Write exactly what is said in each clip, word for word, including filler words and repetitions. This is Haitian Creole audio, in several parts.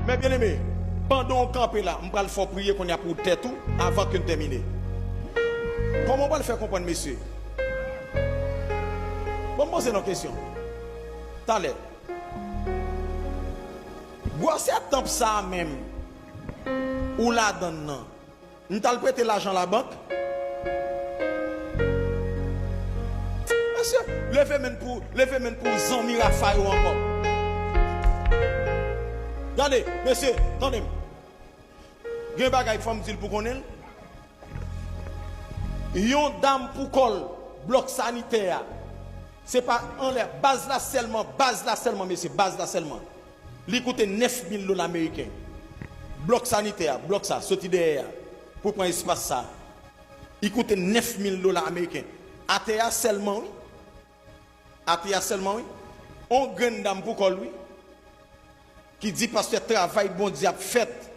Mè byeneme, pandan w kanpe la, m pral fè w priye kounye a pou tèt ou, avan ke n tèmine. Kòman w pral fè konprann mesye? Bon, m poze n yon kesyon. Talè. Gwosè tanp sa a menm, ou ladann nan. M t al prete lajan labank. Mesye, leve men n pou, leve men n pou zanmi Rafa yo ankò. Gade, mesye, tande m. Gen bagay fò m di l pou konnen l. Yon dam pou kò l, blòk sanitè a. Se pa anlè, baz la sèlman, baz la sèlman, mesye, baz la sèlman. Li koute nèf mil dola ameriken. Blòk sanitè a, blòk sa, soti dèyè a, pou pran espas sa. Li koute nèf mil dola ameriken. Atè a sèlman, wi. Atè a sèlman, wi. On grenn dam pou kò l, wi. Ki di, pastè, travay Bondye ap fèt.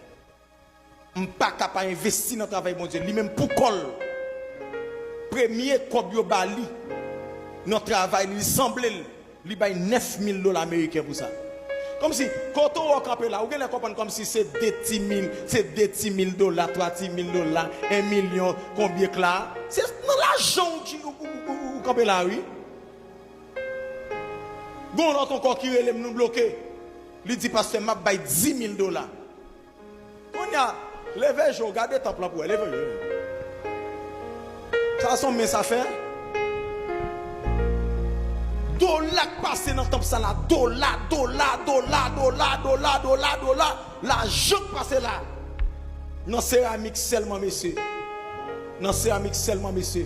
M pa ka pa envesti nan travay Bondye. Li menm pou kò l, premye kòb yo ba li nan travay li, li sanble l, li bay nèf mil dola ameriken pou sa. Kòmsi, kote w kanpe la, ou genlè konprann kòmsi se de ti mil, se de ti mil dola, twa ti mil dola, en milyon, konbyen k la. Se nan lajan w ki, ou, ou, ou, ou, ou kanpe la, wi. Gon lòt ankò ki rele m, nou bloke. Li di, pastè, m ap bay dis mil dola. Kounye a, leve je w, gade tanp lan pou wè, leve je w. Sa se yon mens a fè. Dola k pase nan tanp sa la, dola, dola, dola. Lajan k pase la. Nan seramik sèlman, mesye. Nan seramik sèlman, mesye.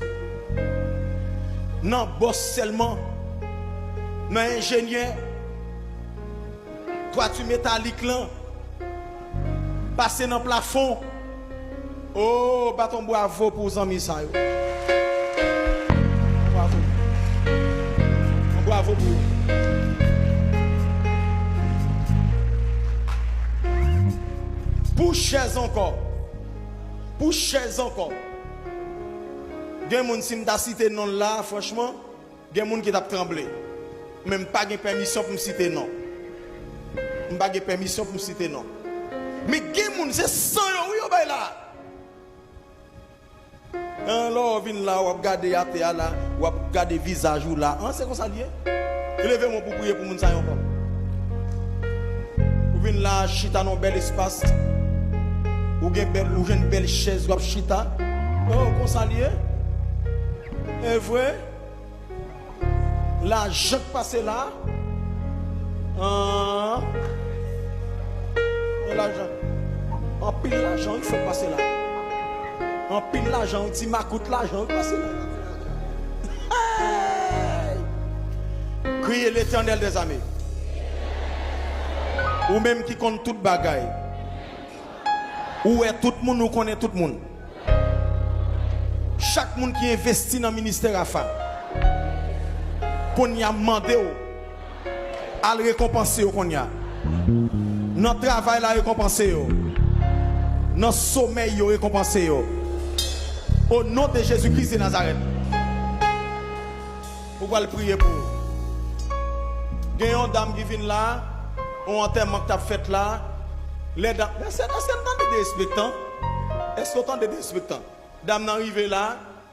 Nan bòs sèlman. Nan enjenyè. Twati metalik lan. Pase nan plafon. Oh, bat on bwavo pou zanmi sa yo. Bwavo. On bwavo pou yo. Pou chèz ankò. Pou chèz ankò. Gen moun, si m ta site non l la, franchman, gen moun ki t ap tranble. Men m pa gen pèmisyon pou m site non. M pa gen pèmisyon pou m site non. Men gen moun, se san yo, wi, yo bay la. An, lè w vin la, w ap gade atè a la, w ap gade vizaj ou la. An, se konsa l ye. Leve men w pou priye pou moun sa yo ankò. Ou vin la, chita nan yon bèl espas. Ou gen bèl, ou jwenn bèl chèz, w ap chita. Oh, konsa l ye. E vre. Lajan k pase la. An. Lajan. Anpil lajan wi fèk pase la. Anpil lajan wi, ti makout lajan wi pase la. Hey! Kriye Letènèl dèzame. Ou menm ki konn tout bagay. Ou wè tout moun, ou konnen tout moun. Chak moun ki envesti nan ministè Rafa, kounye a m mande w, al rekonpanse yo kounye a. Nan travay la, rekonpanse yo. Nan somèy yo, rekonpanse yo. O non de Jezi Kris de Nazarèt. Ou pral priye pou ou. Gen yon dam ki vin la, yon antèman k t ap fèt la. Lè dam, èske, èske n tande derespektan? Èske w tande derespektan? Dam nan rive la,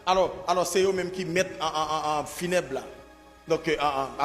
alò, alò se yo menm ki mèt an, an, an, an finèb la. Donk, an, an,